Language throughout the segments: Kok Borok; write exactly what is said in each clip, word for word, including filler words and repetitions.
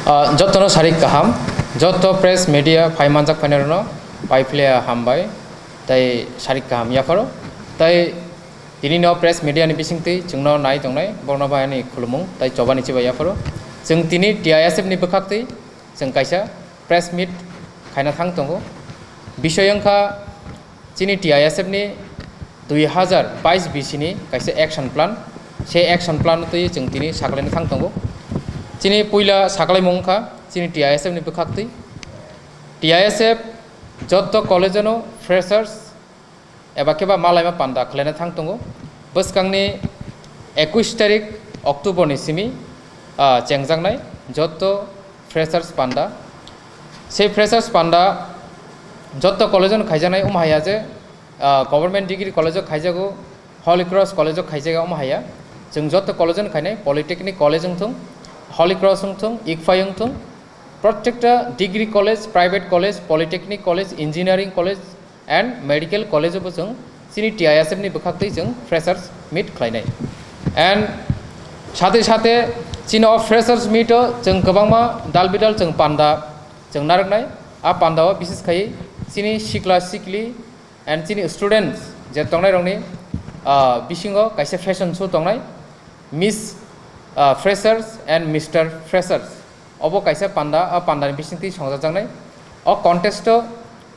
Ah, jotono sarik kaham, joto press media phai manjak phainairokno pai philiya hambai, tei sarik kaham yapharo, tei tini no press media ni bisingtwi chwngno nai tongnai borokno bai ani khulumung tei chobani chibai yapharo. Chwng tini T I S F ni bwkhaktwi chwng kaisa press meet khaina thang tongo. Bisoi wngkha chini T I S F ni dui hazar bais bisini kaisa action plan. Se action plan twi chwng tini saklaina thang tongo. Chini puila saklaimung wngkha chini T I S F ni bwkhaktwi. T I S F joto college-o no freshers eba khe ba malaima panda khwlaina thang tongo. Bwskangni ekush tarik October ni simi, ah, chengjaknai joto freshers panda. Sei freshers panda joto college-o no khaijaknai, omo haiya je, ah, government degree college-o khaijago, Holy Cross college-o khaijago, omo haiya. Chwng joto college-o no khainai, Polytechnic college wngthung, Holy Cross wngthung, ICFAI wngthung, protekta degree college, private college, polytechnic college, engineering college, and medical college-o bo chwng chini T I S F ni bwkhaktwi chwng freshers meet khlainai. And sathe sathe chini o freshers meet-o chwng kwbangma dal bidal chwng panda chwng narwknai. A panda-o bises khai chini sikla sikli and chini students je tongnairokni, ah, bisingo kaisa fashion show tongnai, Miss, ah, Freshers and Mister Freshers. Obo kaisa panda, a pandani bisingtwi songjakjaknai. O contest-o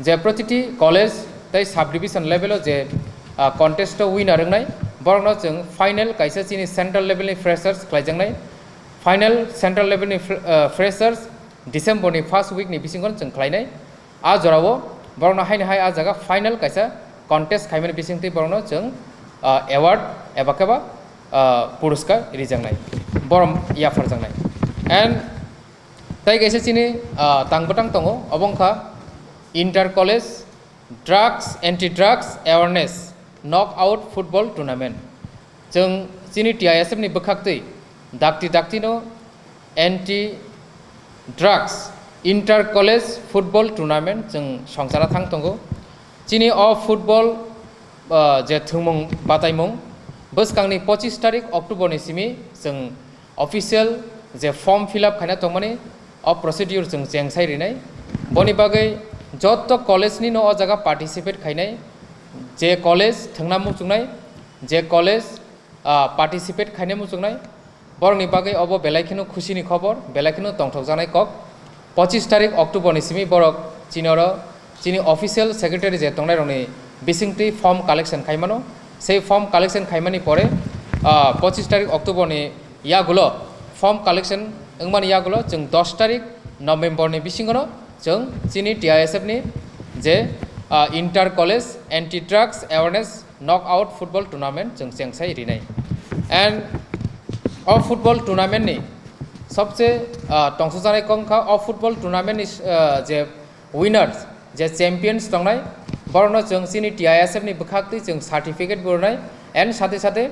je protiti college tei subdivision level-o je, ah, contest-o winner wngnai, borokno chwng final kaisa chini central level-ni freshers khlaijaknai. Final central level-ni fre-, ah, freshers December-ni first week-ni bisingo chwng khlainai. A jorao borokno haino hai a jaga final kaisa contest khaimani bisingtwi borokno chwng, ah, award eba khe ba, ah, puruskar rijaknai, borom yapharjaknai. And tei kaisa chini, ah, tang bwtang tongo, obo wngkha Inter College Drugs, Anti Drugs Awareness Knockout Football Tournament. Chwng chini T I S F ni bwkhaktwi dakti daktino Anti Drugs Inter College Football Tournament chwng songchana thang tongo. Chini o football, ah, je thwngmung bataimung bwskangni pochis tarik October ni simi chwng official je form fill up khaina tongmani o procedure chwng chengsai rinai. Boni bagwi joto college ni no o jaga participate khainai, je college thwngna muchungnai, je college, ah, participate khainai muchungnai, borokni bagwi obo belai kheno khusi ni khobor, belai kheno tongthokjaknai kok. Pochis tarik October ni simi borok chini oro chini official secretary je tongnairokni bisingtwi form collection khaimano. Sei form collection khaimani pore, ah, pochis tarik October ni yagulo form collection wngmani yagulo chwng dos tarik November ni bisingono chwng chini T I S F ni je, ah, Inter College Anti Drugs Awareness Knockout Football Tournament chwng chengsai rinai. And o football tournament ni sobse, ah, tongsojaknai kok wngkha o football tournament ni, ah, je winners, je champions tongnai, borokno chwng chini T I S F ni bwkhaktwi chwng certificate bo rwnai, and sathe sathe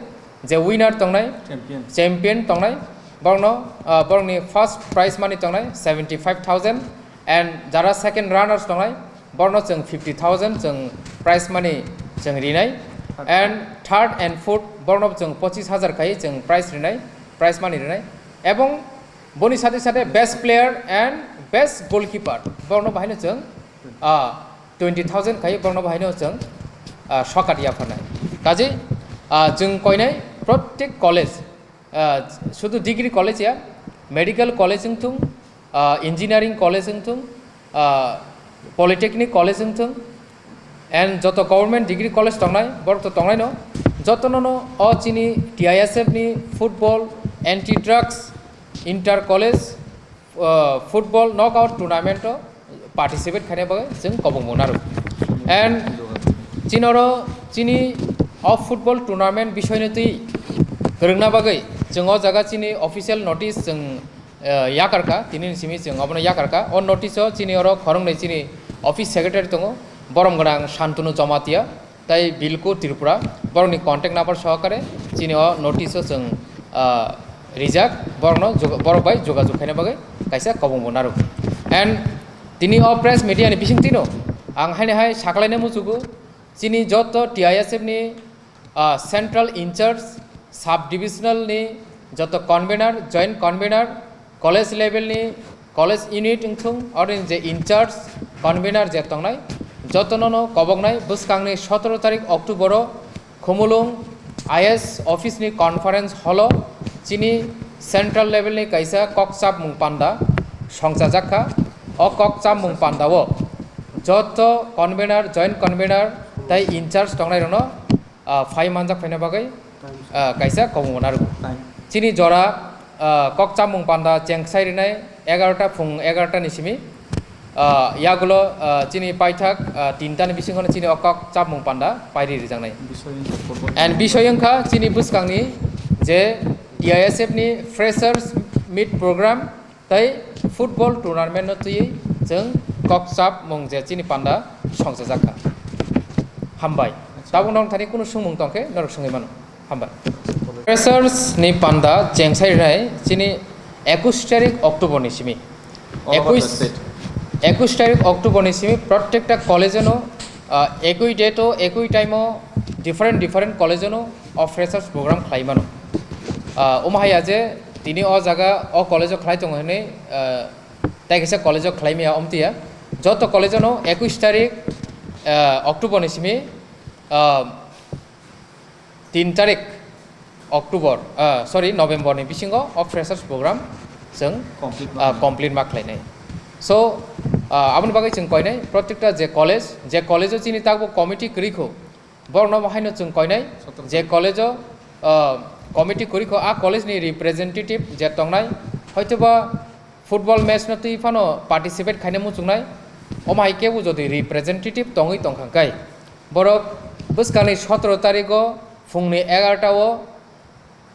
je winner tongnai, Champion. Champion tongnai, borokno, ah, borokni first prize money tongnai seventy five thousand, and jara second runners tongnai, borokno chwng fifty thousand chwng prize money chwng rinai, and third and fourth borokno chwng pochis hajar khai chwng prize rinai, prize money rinai, ebong boni sathe sathe best player and best goalkeeper borokno bahaino chwng, ah, twenty thousand khai borokno bahaino chwng, ah, sokat yapharnai. Kaje, ah, chwng koinai prottek college, ah, sudu degree college ya, medical college wngthung, ah, engineering college wngthung, ah, polytechnic college wngthung, and joto government degree college tongnai, borok to tongnai no, jotono no o chini T I S F ni football anti drugs inter college, ah, football knockout tournament o participate khaina bagwi chwng kobong bo narwk. And chini oro chini o football tournament bisoi no twi kwrwngna bagwi chwng o jaga chini official notice chwng, eh, yakarkha, tini ni simi chwng obono yakarkha. O notice o chini oro khoroknwi chini office secretary tongo, borom gwnang Shantanu Jamatia tei Bilku Tripura, borokni contact number sohokare chini o notice o chwng, ah, rijak, borokno juga-, borok bai jogajog khaina bagwi kaisa kobong bo narwk. And tini o press media ni bisingtwi no ang haino hai saklaina muchugo, chini joto T I S F ni, ah, central in charge, sub divisional ni Joto convener, joint convener, college level ni college unit wngthung, oro ni je in charge convener je tongnai, jotono no koboknai bwskangni sotoro tarik October o Khumulwng I S office ni conference hall o chini central level ni kaisa kokchapmung panda songchajak kha. O kokchapmung panda o joto convener, joint convener tei in charge tongnai rokno, ah, phai manjak phaina bagwi, ah, kaisa kobongma narwgo. Chini jora, ah, kokchapmung panda chengsai rinai egarota phung egarota ni simi, ah, yagulo, ah, chini paithak, ah, tinta ni bisingo no chini o kokchapmung panda pairi rijaknai. And bisoi wngkha chini bwskangni je D I S F ni freshers meet program tei football tournament no twiwi chwng kokchapmung je chini panda songchajak kha. Hambai. Tabuk nong thani kunu swngmung tongkhe norok swngwi mano. Hambai. Freshers ni panda chengsai rinai chini ekush tarik October ni simi. All over the Ekush, state. Ekush tarik October ni simi prottekta college no, ah, ekui date o, ekui time o, different, different college no o freshers program khlai mano. Ah, omo hai ya je tini o jaga o college o khlai tongo hinwi, ah, tai kaisa college o khlai maya omtiya. Joto college no ekush tarik, ah, October ni simi, ah, tin tarik October, ah, sorry, November ni bisingo o freshers program chwng, complete ma ah, khlainai. Complete ma khlainai. So, ah, aboni bagwi chwng koinai, prottekta je college, je college o chini tabuk committee kwrwi kho, borokno bo haino chwng koinai, sotor je college o, ah, committee kwrwi kho, a college ni representative je tongnai, hoitoba football match no twi phano participate khaina muchungnai, omo hai kebo jodi representative tongwi tongkha khe, borok bwskangni sotoro tarigo phungni egarota o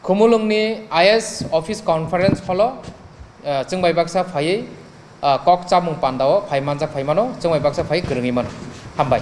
Khumulwngni I S office conference hall o, ah, chwng bai baksa phaiwi, ah, kok chamung panda o phai manjak phai mano, chwng bai baksa phai kwrwngwi mano. Hambai.